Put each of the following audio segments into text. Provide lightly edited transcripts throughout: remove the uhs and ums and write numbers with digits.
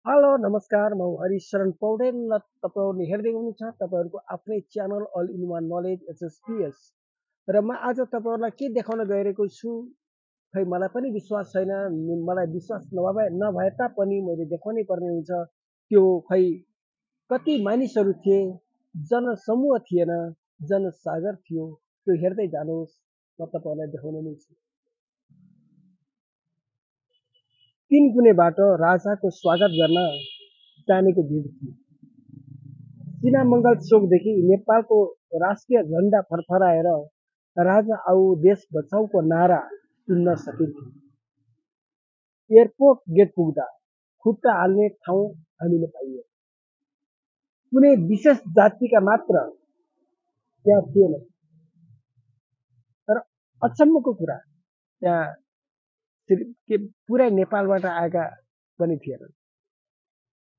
Hello नमस्कार म हरिशरण पौडेल र तपाईँहरूले हेर्दै हुनुहुन्छ तपाईँहरूको आफ्नै channel all in one knowledge SSPS र म आज तपाईँहरूलाई के देखाउन गइरहेको छु खै मलाई पनि विश्वास छैन मलाई विश्वास नभए तापनि मैले देखाउनै पर्ने हुन्छ त्यो खै कति मानिसहरू थिए जनसमूह थिएन जनसागर थियो त्यो हेर्दै जानुहोस् म तपाईँहरूलाई देखाउन नै छु तीन कुने बाटो राजाको स्वागत गर्न जानेको भिड थियो सिनामङ्गल चोकदेखि नेपालको राष्ट्रिय झण्डा फरफराएर राजा आऊ देश बचाउको नारा सुन्न सकिन्थ्यो। एयरपोर्ट गेट पुग्दा खुट्टा हाल्ने ठाउँ हामीले पाइयो। कुनै विशेष जातिका मात्र त्यहाँ थिएन। तर अचम्मको कुरा त्यहाँ पुरै नेपालबाट आएका पनि थिएनन्।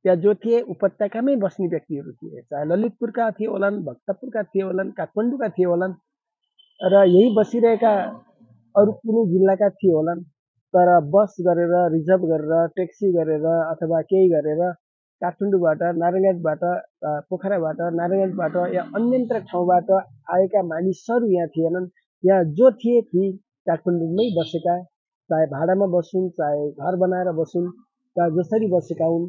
त्यहाँ जो थिए उपत्यकामै बस्ने व्यक्तिहरू थिए, चाहे ललितपुरका थिए होलान्, भक्तपुरका थिए होलान्, काठमाडौँका थिए होलान् र यही बसिरहेका अरू कुनै जिल्लाका थिए होलान्। तर बस गरेर, रिजर्भ गरेर, ट्याक्सी गरेर अथवा केही गरेर काठमाडौँबाट, नारायणगञ्जबाट, पोखराबाट, नारायणगञ्जबाट या अन्यन्त्र ठाउँबाट आएका मानिसहरू यहाँ थिएनन्। यहाँ जो थिए ती काठमाडौँमै बसेका, चाहे भाडामा बसुन्, चाहे घर बनाएर बसुन्, चाहे जसरी बसेका हुन्,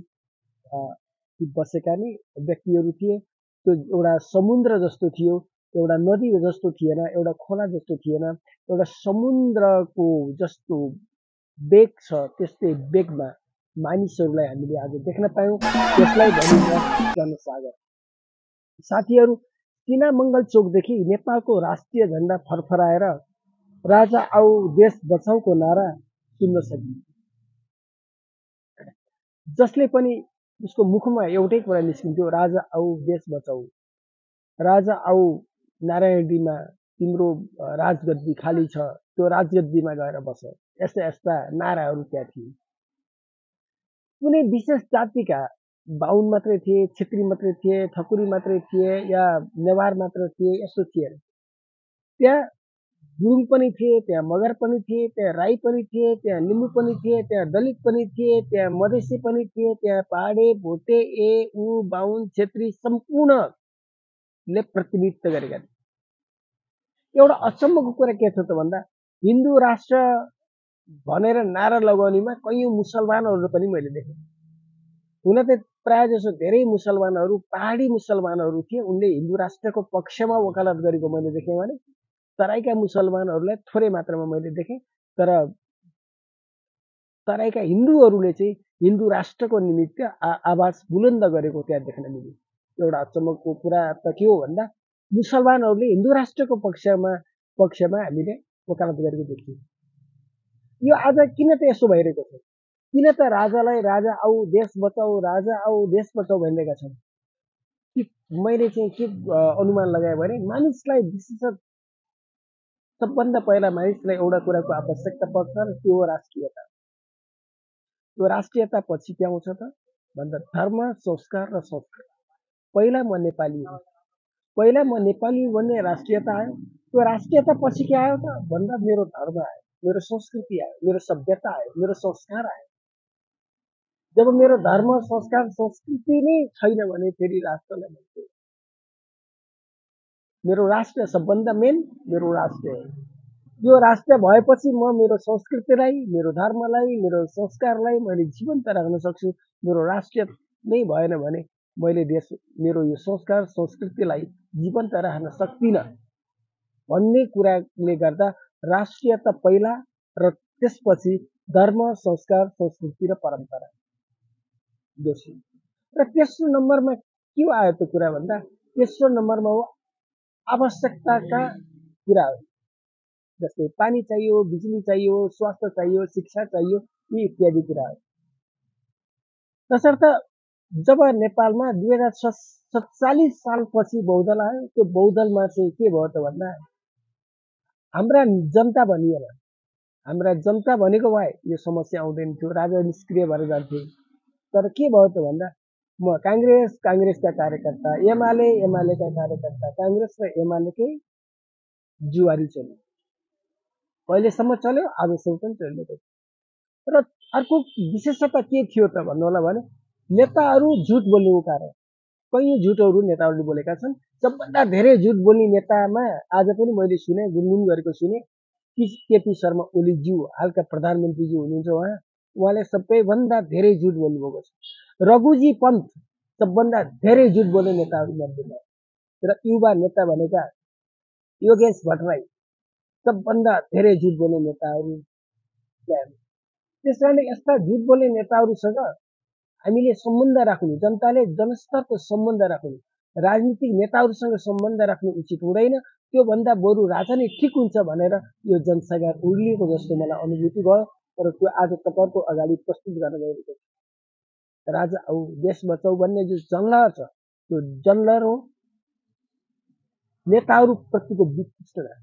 ती बसेका नै व्यक्तिहरू थिए। त्यो एउटा समुद्र जस्तो थियो, एउटा नदी जस्तो थिएन, एउटा खोला जस्तो थिएन, एउटा समुद्रको जस्तो बेग छ त्यस्तै बेगमा मानिसहरूलाई हामीले आज देख्न पायौँ। त्यसलाई भनिन्छ जनसागर। साथीहरू, सिनामङ्गल चोकदेखि नेपालको राष्ट्रिय झण्डा फरफराएर राजा आऊ देश बचाउको नारा सुन्न सकिन्छ। जसले पनि उसको मुखमा एउटै कुरा निस्किन्थ्यो, राजा आऊ देश बचाऊ, राजा आऊ नारायणडीमा तिम्रो राजगद्दी खाली छ, त्यो राजगद्दीमा गएर बस। यस्ता यस्ता नाराहरू त्यहाँ थिए। कुनै विशेष जातिका बाहुन मात्रै थिए, छेत्री मात्रै थिए, ठकुरी मात्रै थिए या नेवार मात्र थिए, यस्तो थिएन। त्यहाँ गुरुङ पनि थिए, त्यहाँ मगर पनि थिए, त्यहाँ राई पनि थिए, त्यहाँ लिम्बू पनि थिए, त्यहाँ दलित पनि थिए, त्यहाँ मधेसी पनि थिए, त्यहाँ पहाडे, भोटे, बाहुन, छेत्री सम्पूर्णले प्रतिनिधित्व गरेका थिए। एउटा अचम्मको कुरा के छ त भन्दा हिन्दू राष्ट्र भनेर नारा लगाउनेमा कैयौँ मुसलमानहरू पनि मैले देखेँ। हुन त प्रायः जसो धेरै मुसलमानहरू पहाडी मुसलमानहरू थिए, उनले हिन्दू राष्ट्रको पक्षमा वकालत गरेको मैले देखेँ भने तराईका मुसलमानहरूलाई थोरै मात्रामा मैले देखेँ। तर तराईका हिन्दूहरूले चाहिँ हिन्दू राष्ट्रको निमित्त आवाज बुलन्द गरेको त्यहाँ देख्न मिल्यो। एउटा अचम्मको कुरा त के हो भन्दा मुसलमानहरूले हिन्दू राष्ट्रको पक्षमा हामीले वकालत गरेको देखियो। यो आज किन त यसो भइरहेको छ? किन त राजालाई राजा आऊ देश बचाऊ, राजा आऊ देश बचाऊ भनिरहेका छन्? मैले चाहिँ के अनुमान लगाएँ भने मानिसलाई विशेष सबभन्दा पहिला मानिसलाई एउटा कुराको आवश्यकता पर्छ र त्यो हो राष्ट्रियता। त्यो राष्ट्रियता पछि के आउँछ त भन्दा धर्म, संस्कार र संस्कृति। पहिला म नेपाली हुँ, पहिला म नेपाली भन्ने राष्ट्रियता आयो। त्यो राष्ट्रियता पछि के आयो त भन्दा मेरो धर्म आयो, मेरो संस्कृति आयो, मेरो सभ्यता आयो, मेरो संस्कार आयो। जब मेरो धर्म, संस्कार, संस्कृति नै छैन भने फेरि राष्ट्रलाई भन्छ। मेरो राष्ट्र सबभन्दा मेन मेरो राष्ट्र हो। यो राष्ट्र भएपछि म मेरो संस्कृतिलाई, मेरो धर्मलाई, मेरो संस्कारलाई मैले जीवन्त राख्न सक्छु। मेरो राष्ट्र नै भएन भने मैले मेरो यो संस्कार संस्कृतिलाई जीवन्त राख्न सक्दिनँ भन्ने कुराले गर्दा राष्ट्रियता पहिला र त्यसपछि धर्म, संस्कार, संस्कृति र परम्परा दोस्रो। र तेस्रो नम्बरमा के आयो त कुरा भन्दा तेस्रो नम्बरमा हो आवश्यकताका कुराहरू, जस्तै पानी चाहियो, बिजुली चाहियो, स्वास्थ्य चाहियो, शिक्षा चाहियो, यी इत्यादि कुराहरू। तसर्थ जब नेपालमा 2047 सालपछि बहुदल आयो, त्यो बहुदलमा चाहिँ के भयो त भन्दा हाम्रा जनता भनिएन, हाम्रा जनता भनेको भए यो समस्या आउँदैन थियो, राजा निष्क्रिय भएर जान्थ्यो। तर के भयो त भन्दा म काङ्ग्रेसका कार्यकर्ता, एमालेका कार्यकर्ता, काङ्ग्रेस र एमालेकै जुवारी चल्यो। कहिलेसम्म चल्यो? आजसम्म पनि चलिरहेको छ। र अर्को विशेषता के थियो त भन्नु होला भने नेताहरू झुट बोल्नुको कारण कैयौँ झुटहरू नेताहरूले बोलेका छन्। सबभन्दा धेरै झुट बोल्ने नेतामा आज पनि मैले सुने, गुनगुन गरेको सुने, केपी शर्मा ओलीज्यू, हालका प्रधानमन्त्रीज्यू हुनुहुन्छ। उहाँले सबैभन्दा धेरै झुट बोल्नुभएको छ। रघुजी पन्त सबभन्दा धेरै झुट बोल्ने नेताहरू मध्येमा र युवा नेता भनेका योगेश भट्टराई सबभन्दा धेरै झुट बोल्ने नेताहरू। त्यस कारणले यस्ता झुट बोल्ने नेताहरूसँग हामीले सम्बन्ध राख्नु, जनताले जनस्तरको सम्बन्ध राख्नु, राजनीतिक नेताहरूसँग सम्बन्ध राख्नु उचित हुँदैन। त्योभन्दा बरु राजा नै ठिक हुन्छ भनेर यो जनसभा उर्लिएको जस्तो मलाई अनुभूति भयो। तर त्यो आज तपाईँहरूको अगाडि प्रस्तुत गर्न गइरहेको छ। राजा औ देश बचाउ भन्ने जो जनलहर छ, त्यो जनलहर हो नेताहरूप्रतिको वितृष्णा।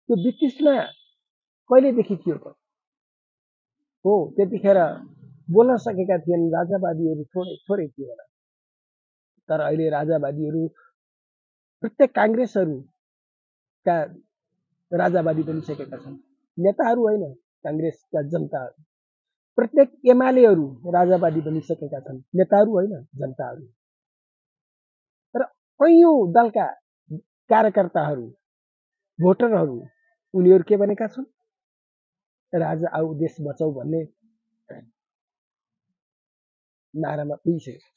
त्यो वितृष्णा कहिलेदेखि थियो त? हो, त्यतिखेर बोल्न सकेका थिएन राजावादीहरू थोरै थियो होला। तर अहिले राजावादीहरू प्रत्येक काङ्ग्रेसहरूका राजावादी बनिसकेका छन्, नेताहरू होइन, काङ्ग्रेसका जनताहरू। प्रत्येक एमालेहरू राजावादी बनिसकेका छन्, नेताहरू होइन, जनताहरू। तर कैयौँ दलका कार्यकर्ताहरू, भोटरहरू, उनीहरू के भनेका छन्? राजा आऊ देश बचाऊ भन्ने नारामा पुगिसकेका